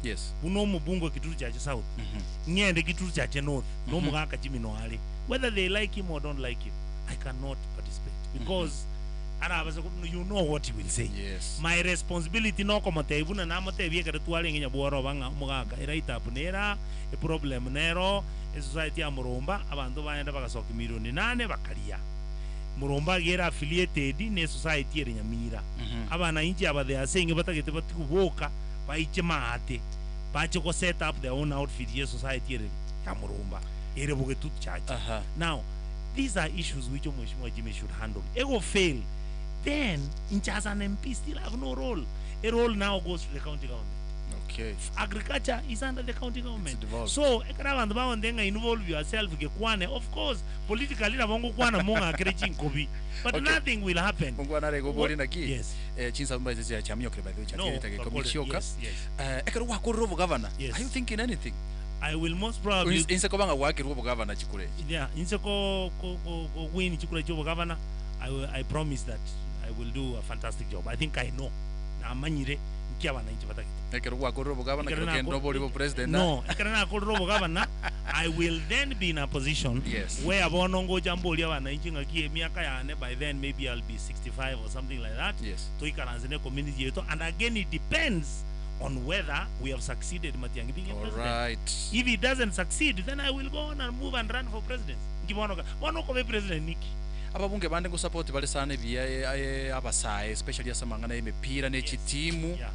Yes. Buna omobunge o Kituru Chache South, ng'ende Kituru Chache North, na omogaka Jimmy noare, whether they like him or don't like him, I cannot participate because arabase ko you know what he will say. Yes. My responsibility nokomotebia buna namotebia ekero twarenge nyabworoba ng'a omogaka e-write up nere aa, eproblem nero, esociety ya Murumba, abanto baenda bagasokia milioni nane bakaria. Murumba iga ere affiliated ne esociety ere Nyamira. Abananchi aba they are saying batagete batigwe boka baiche maate bache go set up their own outfit ye society ere ya Murumba ere Bogetutu Church. Aha. Now these are issues which Omweshimiwa Jimmy should handle. Ego fail then inche as an MP still have no role. A role now goes to the county government. Okay. Agriculture is under the county government. devolved. So ekero abanto bagontebia ng'a involve yourself gekwane of course politically nabo ngokwana mong'akere chinkobi but Okay. nothing will happen. Mongwana are gobori naki? Yes. Eh, chinsa mbaise chia chiaminyokire by the way No, chiatigarete dakika ikomi twakore- chioka. yes, yes. Eh, ekero gwakorire obogavana, Yes. are you thinking anything? I will most probably Inse inse koba ng'a gwakirwe obogavana chikura echi. Yeah, inse ko ko ko ko win chikura chia obogavana, I will, I promise that I will do a fantastic job. I think I know. Namanyire nki abananchi batagete. Ekero gwakorire obogavana Ekero kero kende nako- obori bo president. No, ekero nakorire obogavana, I will then be in a position Yes. where bono ngocha mborie abananchi ng'aki emiaka yane by then maybe I'll be 65 or something like that. Yes. Toikaranse ne community yaito and again it depends on whether we have succeeded Matiang'i being a president. Alright. If he doesn't succeed, then I will go on and move and run for presidency. Nki bono ka- bono okoba president niki? Ababunge bande ngosupport bare sana ebiya eh, eh, abasae especially ase amang'ana y'emepira ne Yes. chitimu. Yeah.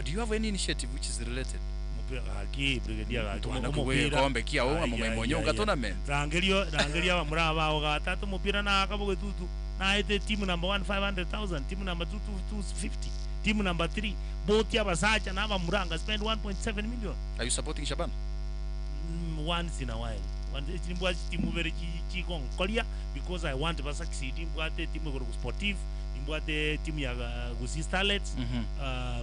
Do you have any initiative which is related? Mupira gaki brigadier gaki Ntwana omopira. kobua egekombe kiao ng'a Ai, momo ai, emonyonga ai, ai. tournament. Rangerio rangeria abamura aba ao ga tata omopira naaka bogetutu naete team number 1 500,000 team number 2 250 team number 3 boti abasacha na abamura nga spend 1.7 million. Are you supporting Shabana? Mm, once in a while. Once echi nimbwate chitimu ibere chi- chigonkoria because I want ba succeed nimbwate etimu igoro Sportif nimbwate etimu ya uh, Gusii Starlets Mhm. uh,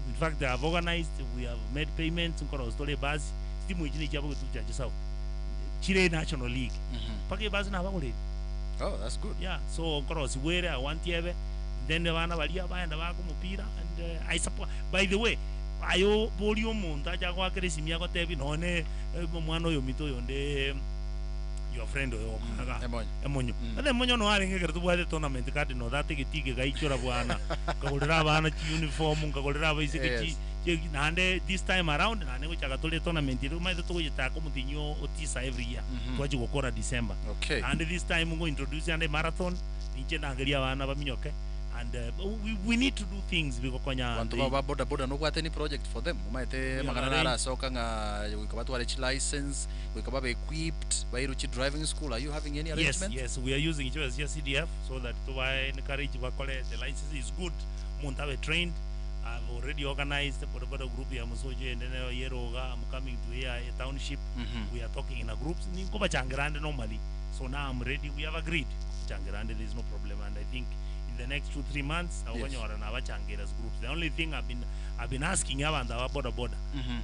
in fact they have organized we have made payments nkorosia tore ebasi chitimu echi nechiabo getutu chache south chire national league Mhm. mpaka ebasi nabagoreri Oh, that's good. yeah so nkorosiwa ere I want ebe then abana baria baenda baaka omopira and uh, I support by the way aye boria omonto acha goakera esimi agotebi nonye omwana oyo ominto oyonde your friend oyo okaga Emonyo. emonyo Mm. ase emonyo no arenge ekero tobwate tournament cardinal that egetii kegaichora bwana nkagorera abana chi uniform nkagorera abaiseke Yes. chi chi naende this time around naende gochaka tore tournament ere omanyete togoyetaka omotienyi o o tisa every year Mhm. twachia gokora December Okay. naende this time ngo introduce ande marathon ninche ndangerie abana baminyoke and uh, we, we need to do things bigokonya Abanto the bao ba boda boda nobwate any project for them? Omanyete We amang'ana have naro arranged asoka ng'a goika batware chilicense, goika babe equipped, bairwe chi driving school, are you having any Yes, arrangement? yes, we are using chibesa chia CDF so that tobae encourage bakore the license is good omonto abe trained I've already organized boda boda group ya Musojo ende nero yeroga I'm coming to here a township Mhm. we are talking in a groups ninkobachangera ande normally so now I'm ready we have agreed kobachangera ande there is no problem and I think in the next 2 3 months Yes. okonyora nabachangera as groups the only thing I've been I've been asking abanto aba boda boda Mhm.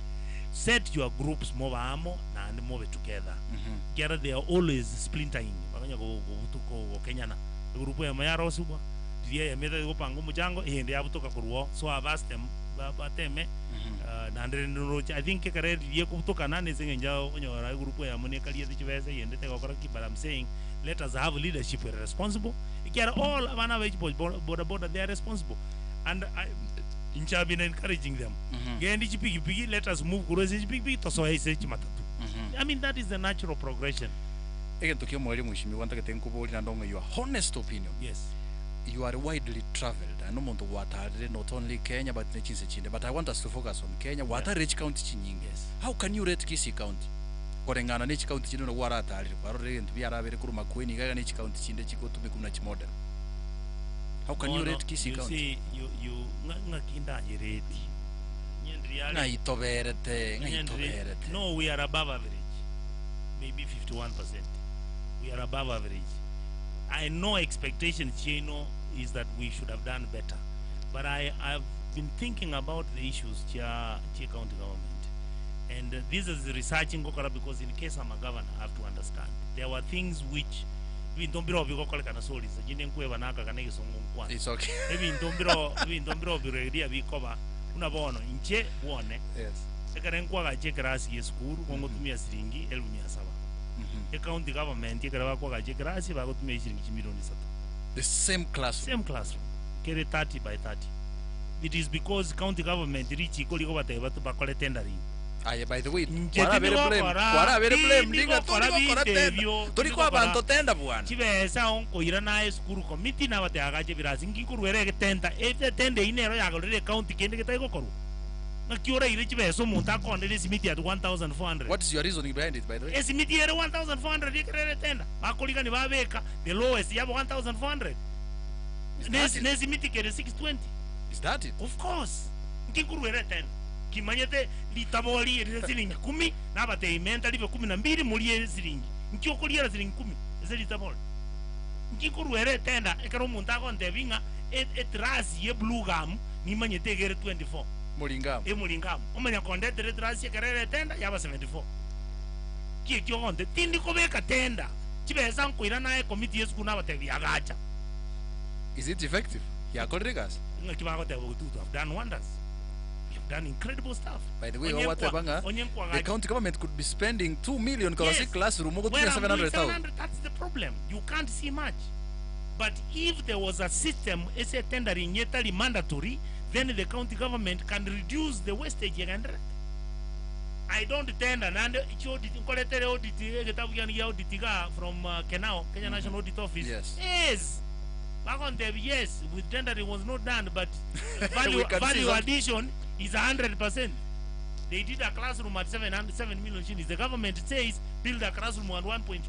set your groups mobe amo naende mobe together Mhm. ekiagera they are always splintering bakonya go- gobutu- go- gokenyana egroup eyemo yarosibwa riria eyemo etari gopanga omochango eyende yabutoka korwa oo so I've asked them ba- bateme Mhm. uh, naende rende noroche I think ekero riria ekobutokana nese eng'encho onyora egroup eyemo nekariete chibesa eyende tegokora ki but I'm saying let us have leadership ere responsible ekiagera all abana aba echi boda boda they are responsible and I, inche I've been encouraging them Mhm. gendi chipigipigi let us move korwa ase chipigipigi tosoe ase chimatatu Mhm. I mean that is the natural progression. Egento ki'omoerio mweshimiwa ntagete nkoborie naende ong'e your honest opinion. Yes. You are widely travelled naende omonto gwatarire not only Kenya but ne chinse chinde but I want us to focus on Kenya gwatarire chicounty chinyinge. Yes. How can you rate Kisii county? Koreng'ana ne chicounty chinde buna gwaratarire kwarorire egento biarabere korwa Makueni iga iga ne chicounty chinde chigotumekwa buna chimodel. How can you Bono, rate Kisii you county? see, you, you, ng'a- ng'aki ndayereti? Onye ndiri are- Ng'ai toberete, ng'ai onye ndiri- toberete. No, we are above average. Maybe 51%. We are above average. I know expectations chiaino is that we should have done better. But I, I've been thinking about the issues chia, chia county government. And uh, this is research ngokora because in case I'm a governor, I have to understand. There were things which ebinto mbiro bigokorekana sorry inse chinde nkweba nakagana egesongo nkwane It's okay. ebinto mbiro ebinto mbiro bireria bikoba buna bono inche bwone Yes. Ekere nkwagacha ekerasi gie esukuru, gongotumia siringi elfu mia saba. Ecounty government ekere bakwagacha ekerasi bagotumia chiringi chimilioni isato. The same classroom. Same classroom. Kere 30 by 30. It is because county government richiko rigobatebia batu bakore tendering. Aye by the way, Inche kwarabere blame, tindigokora, kwarabere blame ndinga tindigokora tori gokora binto tenda. ebio, Tori kwa tindigokora. abanto tenda bwana. Chibesa ao nkoira naye esukuru committee nabatebia agache ebirasi nginkoruera egetenta, etenda eyio nero yagorire ecounty kende getari gokorwa. Ng'aki oraire chibesa omonto akondere esimiti at 1400. What is your reasoning behind it by the way? Esimiti ere 1400 ekero ere tenda, bakorigani babeka the lowest yabo 1400. Is Ne that it? ne esimiti kere 620. Is that it? Of course. Nki nkoruera etenda? Kimanyete ritabori rire siringi kumi, nabatebia menta ribe kumi na mbili morie siringi. Nki okoriera siringi kumi ase ritabori? Nki nkoruera etenda ekero omonto agontebia ng'a etrasi ye blue gum nimanyete iga ere 24. Moringamu. Emoringamu. Omanya kondetera etrasi ekero ere etenda yaba 74. Ki ekio ogonte? Tindi kobeka tenda. Chibesa nkoira naye ekomiti y'esukuru nabatebia agacha. Is it effective? Yakorire egasi? Ng'aki bagoteba Otutu have done wonders. We have done incredible stuff. By the way, Onye igo nkwa- gwateba ng'a onye the nkwagacha. county government could be spending 2 million korosia Yes. classroom ogotumia Where I'm doing 700,000. 700, that's the problem. You can't see much. But if there was a system, ase tendering etari mandatory, then the county government can reduce the wastage egenderete. I don't tender nande chi audit nkoretere audit egetabu kiane gia audit iga from Kenao, Kenya National Audit Office. Yes. Yes. Bagontebi yes, with tendering was not done, but value, We can see value some- addition is 100%. They did a classroom at 707 million shillings. The government says build a classroom at 1.2.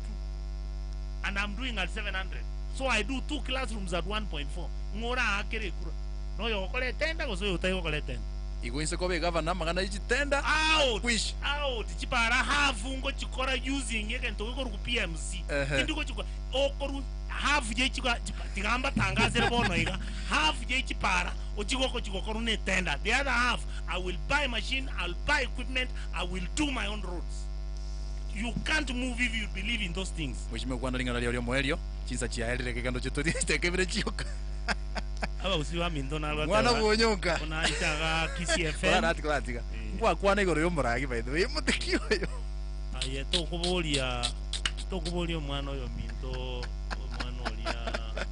And I'm doing at 700. So I do two classrooms at 1.4. Ng'ora akere kura. No yo gokora etenda gose oyo otari gokora etenda. Igo inse koba egavana amang'ana ye chitenda Out. Kwish. Out. Chipara half ngochikora using egento gekoruku PMC. Ehe. Tindi gochikora okoru half ye chika tiga mbatangasere bono iga. Half ye chipara ochigo gochikoru ne tender. The other half I will buy machine, I'll buy equipment, I will do my own roads. You can't move if you believe in those things. Mweshimiwa kwana ring'ana riao riomoerio chinsa chiaerire kegendo chitori chiteka chioka. Abausi ba minto narwateba. Mwana bwonyonka. Ona ichaga Kisii FM. Ora ratiga. Ngwakwana igoro yomoragi by the way moteki oyo. Aye tokoboria omwana oyo minto omwana oria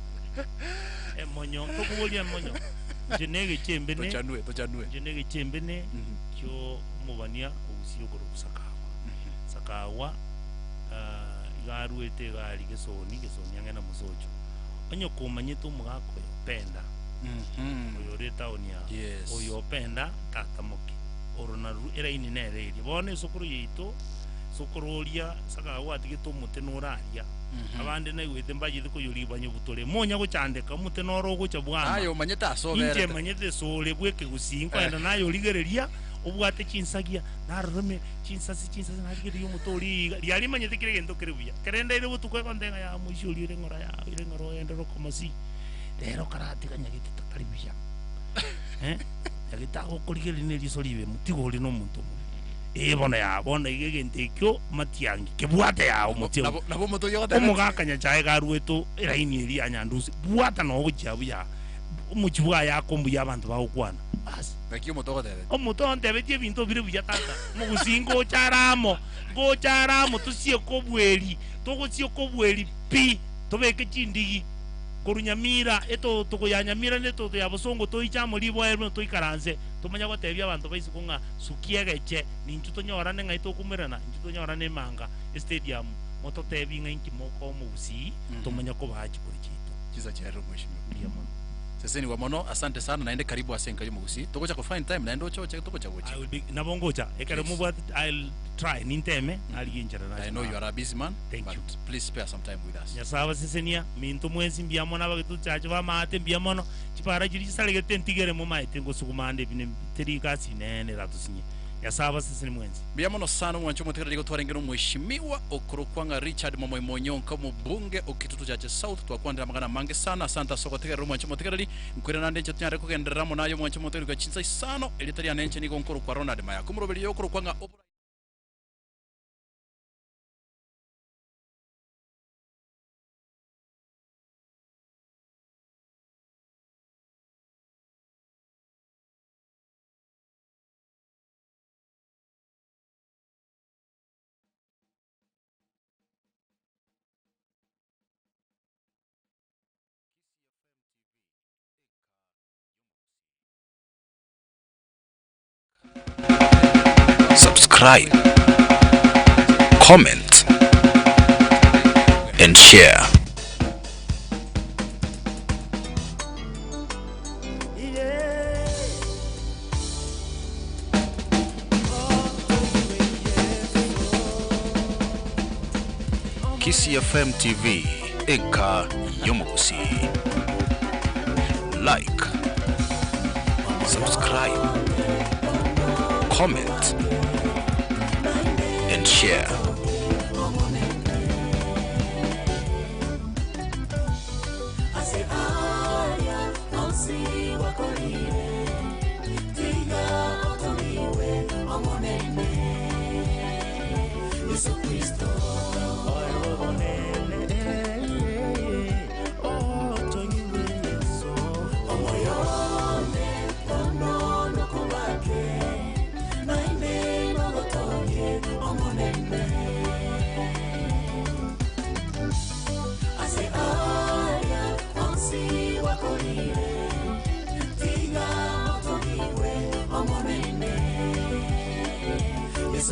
emonyo tokoboria emonyo nche negechembene Tochanue tochanue. nche negechembene kio omobania ogusia okoro sakawa sakawa iga arwete egari gesoni gesoni ang'e na mosocho onye komanyete omogaka oyo penda oyo ore etown ya Yes. oyo openda tata moke oro naru eraini nere eria bono esokoro yaito sokoro oria sakawa atigete omote noraria abande naigwete mbachete koyoria banyobutore monya gochandeka omote noro ogocha bwana Ayo omanyete inche asoberete. manyete sore bwekegusii nkoenda nayorigereria obwate chinsagia narorome chinsasi chinsasi narigereria omote oria iga riaria manyete kere egento kere buya kere ndaire botuko egontenga ya moisho oria ore ng'ora ya ore ng'ora oende rokomosi rero karatiga nyagete tatari buya nyagete agokorigereria na eriso ribe motiga ore na omonto omobe eh bono ya bono iga egento ekio matiangi kebwate yao omotie Nabo nabo omote oyo ogoteba. omogaka nyachae garwete eraini eria ya nyandusi bwata nogochia buya omochi bwaye akombuya abanto bagokwana basi Naki omote ogotebete. omoto ontebetie ebinto bire buya tata mogusi ngocharamo ngocharamo tosie kobweri togosie kobweri pi tobeke chindigi koru nyamira etoto ya nyamira na etoto ya bosongo toichamo riboerwe toikaranse tomanya gotebia abanto baisiko ng'a sukia egeche ninchu tonyorane ng'ai tokomerana inchu tonyorane emanga estadium mototebi ng'a inki moko omogusii tomanya kobaa chikuri chitu Chisa chiarire mheshimiwa. mbuya mono Seseni wa mono asante sana naende karibu ase enka yomogusi. Togocha ko find time naende ochoche togocha gocha. I will be nabo ngocha ekero Please. mobwate I'll try ninteme narigie enchera I know you are a busy man Thank but you. please spare some time with us. Nyasaye abasesenia minto mwensi mbuya mono abagetu chache bamaate mbuya mono chipara chiri chisaregete ntigere momaete ngosugumande ebine teri egasi nene eratosinye Nyasaye abaseseni mwensi. Mbuya mono sana omwancho omotegereri igo twarenge na omweshimiwa okorokwa ng'a Richard Momoi Monyonka omobunge o Kitutu Chache South twakwanire amang'ana amange sana asante ase ogotegerera omwancho omotegereri nkwere naende inche tonyare kogenderera amo naye omwancho omotegereri goika chinsa isano erieta riane inche nigo nkorokwa Ronald Mayaka omoroberi oyo okorokwa ng'a Oborai. Subscribe, comment and share. Kisii FM TV, enka y'omogusii. Like, subscribe, comment and share. Ase aya onsi gwakorire, tiga otogiwe Omonene Yeso Kristo.